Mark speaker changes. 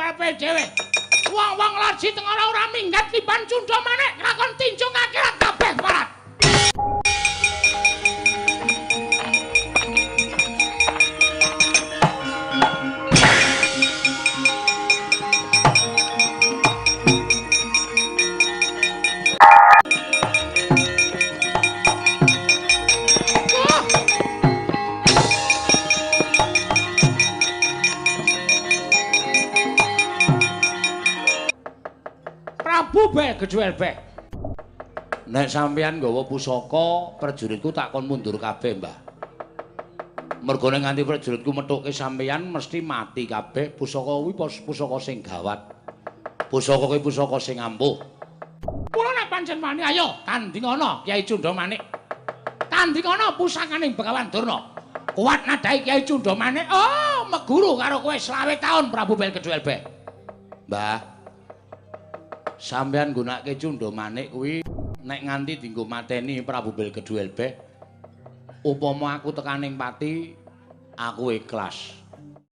Speaker 1: karepe dhewe. Wong-wong Laji Tengara ora minggat tiban Cundamanik lakon tinjung akhirat kabeh parat. Prabu Bel Gedhuelbeh.
Speaker 2: Nek sampeyan nggawa pusaka, prajuritku tak kon mundur kabeh, Mbah. Mergo nek nganti prajuritku methuke sampeyan mesti mati kabeh. Pusaka kuwi pusaka sing gawat. Pusaka kuwi pusaka sing ampuh.
Speaker 1: Mula nek pancen wani ayo tandingana Kyai Cundamanik. Tandingana pusakaning Begawan Durna. Kuat nadai Kyai Cundamanik. Oh, meguru karo kowe 25 taun Prabu Bel Gedhuelbeh.
Speaker 2: Mbah, sampeyan nggunakake Cundamanik kuwi nek nganti dienggo mateni Prabu Bel Gedhuelbeh, upama aku tekaning pati, aku ikhlas.